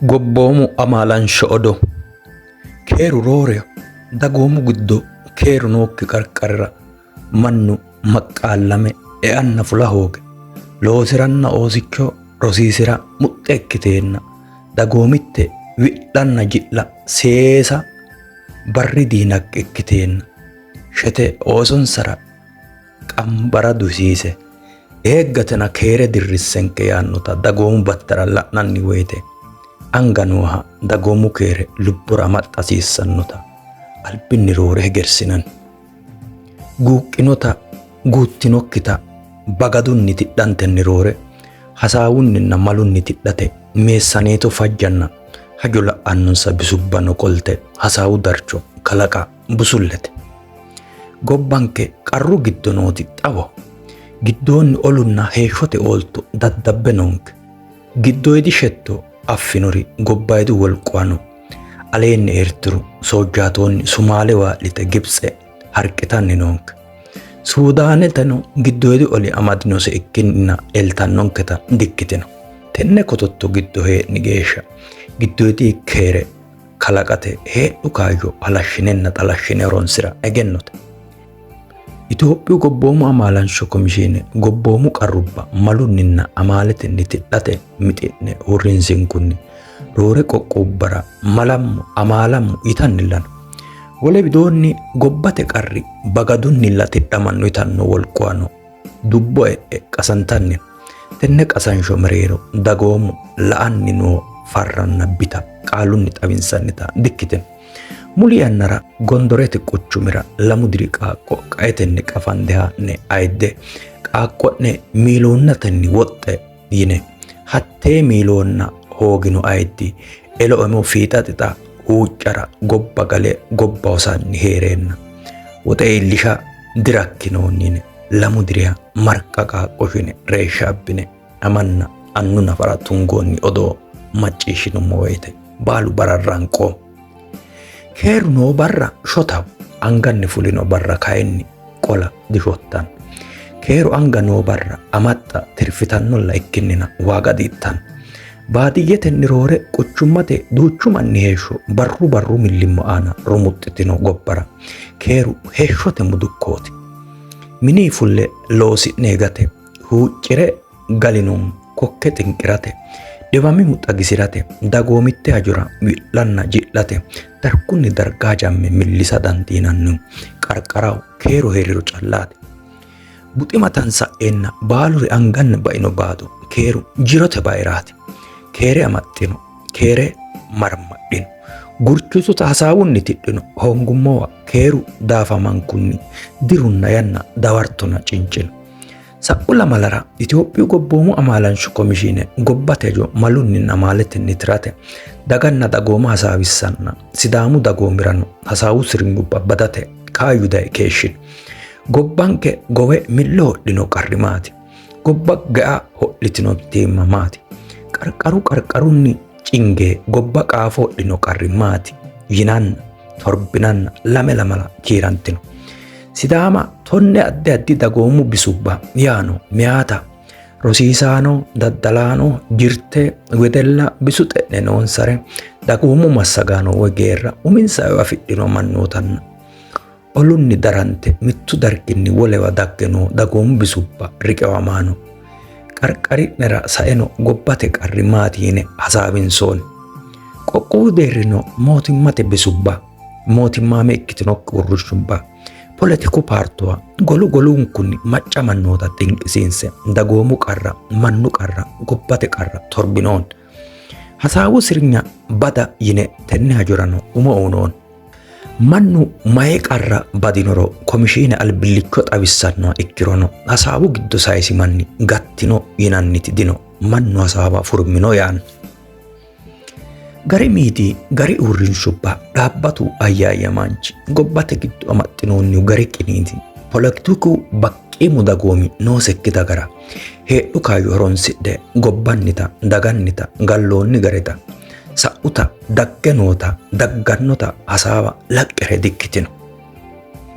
Gobboomu amaalansho odoo. Keeru rooreho. Dagoomu giddo keeru nookki qarqarira mannu maqqaallame eanna fula hooge loosiranna oosicho rosiisira muxxe ikkiteenna dagoomitte wi'lanna ji'la seesa barri diinaqqe ikkiteenna shete oosonsara qambara duhisiise eeggatena keere dirrissenke yaannota dagoomu battala la'nanni woyte anga nooha dagoomu keere lubbora amaxxa hasiissannota albinni roore hegersinanni. Guuqqinota guuttinokkita bagadunni tidhantenni roore hasaawunninna malunni tidhate meessaneeto fajjanna hajo la'annonsa bisubbano qolte hasaawu darcho kalaqa busullete. Gobbanke qarru giddo nooti xawoho. Giddoonni olunna heeshshote oolto daddabbe noonke. Giddoyidi shetto affinori gobbayidi wolquwano aleenni Eertiru, soojjaatoonni Sumaale waa'lite Gibtse harqitanni noonke. Suudaaneteno giddoyidi oli amadinose ikkinnina eltannonketa dikkitino. Tenne kototto giddo hee'ni geeshsha giddoyidi keere kalaqate heedhu kaayyo halashshinenna xalashshine horonsira egennote. Itophiyu Gobboomu Amaalansho Komishiine gobboomu qarrubba malunninna amaaletenni tidhate mixi'ne uurrinsinkunni roore qoqqowubbara malammo amaalammo yitannilla no. Wole widoonni gobbate qarri bagadunnilla tidhamanno yitanno wolquwano dubbo e'e qasantanni no. Tenne qasansho mereero dagoomu la'anni noo farranna bita qaalunni xawinsannita dikkitino. Muli yannara Gondorete quchumira lamu diri qaaqqo qaetenni qafande haa'ne ayidde qaaqqo'ne miiloonnatenni woxxe yine hattee miiloonna hoogino ayiddi elo emo fiixa xixa huuccara gobba gale gobba hosanni hee'reenna woxe iillisha dirakkinoonni yine lamu diriha marqa qaaqqo shine reeshsha abbine amanna annu nafara tungoonni odoo macciishshinummo woyte baalu bararraanqoommo. Keeru noo barra shotaho, anganni fulino barra kayinni qola dishottanno. Keeru anga noo barra amaxxa tirfitannolla ikkinnina waaga diittanno. Baadiyyetenni roore quchummate duuchu manni heeshsho barru barru millimmo aana rumuxxitino gobbara keeru heeshshote mudukkooti. Mini fulle loosi'ne higate, huucci're galino kokke xinqi'rate, dhiwamihu xagisi'rate, dagoomitte hajora wi'lanna ji'late, dargunni darga hajamme millisa dandiinannihu qarqaraho keeru hee'riro callaati. Buxima tansa'eenna baaluri anganni baino baado keeru jirote bayiraati. Keere amaxxino, keere marmadhino, gurchitota hasaawunni tidhino, hoongummowa keeru daafamankunni dirunna yanna dawartona cincino. Sa'u lamalara Itophiyu Gobboomu Amaalanshu Komishiine gobbate hajo malunninna amaaletenni tirate daganna dagooma hasaawissanna Sidaamu dagoomirano hasaawu sirnyubba badate kaayyu daye keeshshino. Gobbanke gowe millo hodhino qarri maati? Gobba gea ho'litino mitiimma maati? Qarqaru qarqarunni cingee gobba qaafo hodhino qarri maati? Yinanna torbinanna lame lamala kiirantino. Sidaama tonne addi addi dagoomu bisubba yaano meyaata, rosiisaano, daddalaano, jirte, wedella, bisu xe'ne noonsare, dagoomu massagaano woy geerra uminsa eo afidhino mannootanna olunni darante mittu darginni wolewa dagge noo dagoomu bisubba riqiwamaano qarqari'nera saeno gobbate qarri maati yine hasaawinsoonni. Qoqqowu deerrino mootimmate bisubba, mootimmaame ikkitinokki uurrinshubba, poletiku paartuwa golu golunkunni macca mannoota xinqisiinse dagoomu qarra, mannu qarra, gobbate qarra torbinoonni. Hasaawu sirnya bada yine tenne hajorano umo uyinoonni. Mannu mayi qarra badinoro komishiine albillicho xawissannoha ikkirono hasaawu giddo sayisi manni gattino yinanniti dino. Mannu hasaawa furmino yaanno. Gari miidi, gari uurrinshubba, dhaabbatu ayyaayyamaanchi, gobbate giddo amaxxinoonnihu gari qiniiti, poletiku baqqiimu dagoomi noosekki dagara heedhu kaayyo horonsidhe gobbannita, dagannita, galloonni garita, sa'uta, dagge noota, daggannota hasaawa laqqere dikkitino.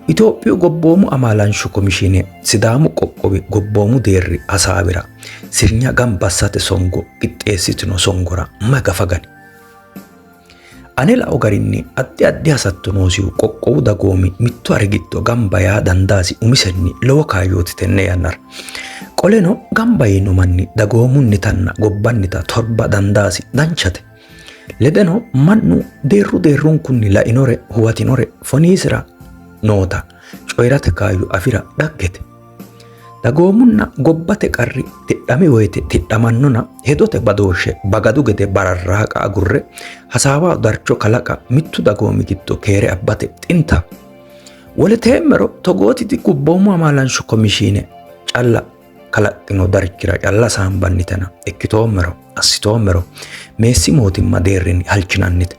Itophiyu Gobboomu Amaalanshu Komishiine Sidaamu qoqqowi gobboomu deerri hasaawira sirnya gamba assate songo qixxeessitino songora mayi gafa gani? Ane lao garinni addi addi hasatto noosihu qoqqowu dagoomi mittu hari giddo gamba yaa dandaasi umisenni lowo kaayyooti tenne yannara. Qoleno gamba yiino manni dagoomunnitanna gobbannita torba dandaasi danchate. Ledeno mannu deerru deerrunkunni lainore huwatinore foniisira noota coyi'rate kaayyo afi'ra dhaggete. Dagoomunna gobbate qarri tidhami woyte tidhamannona hedote badooshshe bagadu gede bararraaqa agurre hasaawaho darcho kalaqa mittu dagoomi giddo keere abbate xinta. Woleteemmero togooti gobboomu amaalansho komishiine calla kalaqqino darchira calla saambannitena ikkitoommero assitoommero meessi mootimma deerrinni halchinannite.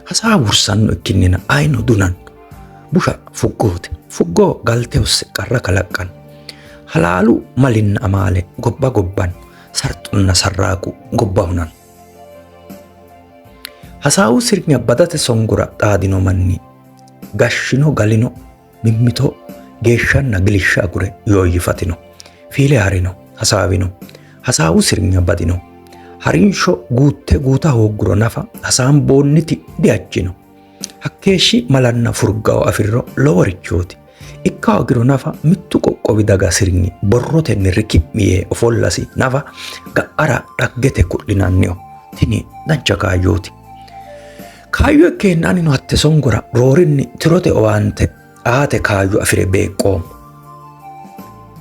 Hasaawu hursanno ikkinnina ayino dunanno. Busha fuggooti. Fuggoo galte hosse qarra kalaqqanno. Halaalu malinna amaale gobba gobbanno. Sarxunna sarraaqu gobba hunanno. Hasaawu sirnya badate songora xaadino manni gashshino galino mimmito geeshshanna gilishsha agure yooyyifatino. Fiile harino, hasaawino, hasaawu sirnya badino. Harinsho guutte guuta hoogguro nafa hasaamboonniti diajjino. Hakkeeshshi malanna furgao afi'riro loworichooti. Ikka hoogiro nafa mittu qoqqowi daga sirnyi borrotenni riki'mi yee ofollasi nafa ga'ara dhaggete ku'linanniho. Tini dancha kaayyooti. Kaayyo ikkeenna anino hatte songora roorinni tirote owaante aate kaayyo afi're beeqqoommo.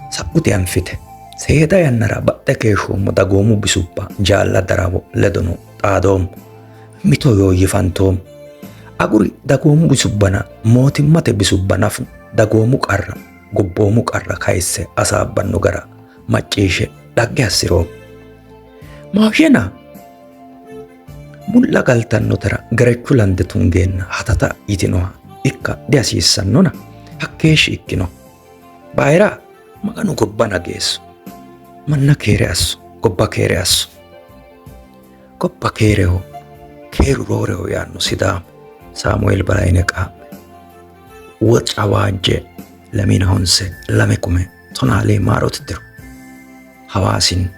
Sa'uti anfite seeda yannara baxxe keeshshoommo dagoomu bisubba jaalla darawo ledono xaadoommo. Mito yooyyifantoommo. Aguri dagoomu bisubbana mootimmate bisubba nafu dagoomu qarra gobboomu qarra kayisse hasaabbanno gara macciishshe dhagge assi'roommo. Maahoyyena Mulla galtannotera gerechu lande tungeenna hatata yitinoha ikka dihasiissannona hakkeeshshi ikkino. Bayira Maganu gobba nageesso, manna keere asso, gobba keere asso. Gobba keereho, keeru rooreho yaanno Sidaamu. Saamueel Balayine Qaamme. Woxawaajje 2002 maarote diro Hawaasinni.